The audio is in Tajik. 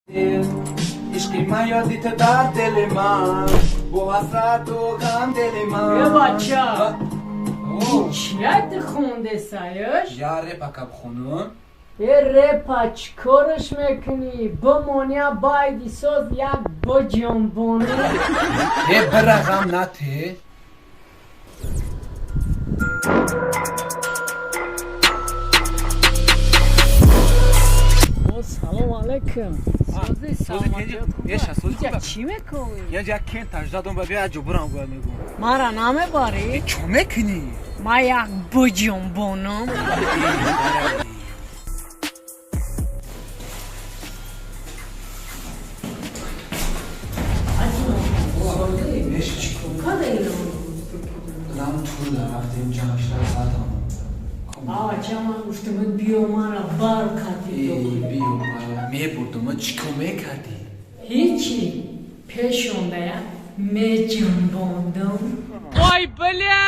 Ишқи ман ёди ту дар дили ман, бо ҳасрату ғам дили ман. Э, бача! Чия ты хондесаёш? Я репа каб хонум. Э, репа чӣ кораш мекунӣ? Бимоня, байди соз як биҷонбонӣ. Э, бира, ғам нате. Салом алейкум. Сози, Еша, сози. Саломатият. Чӣ мекунӣ? Я як кен таждадом ба бия ҷубурам гӯя мегӯм. Мара намебарӣ? Чо мекунӣ? Ма як биҷонбонам. Нам туда рафтем, ҷамшра задам. Бача, ман гуфтам, биё, мара бар кати. Биё, мебурдум, чӣ кор мекардӣ? Ҳичи, пешондая меҷунбондам. Ой, бля!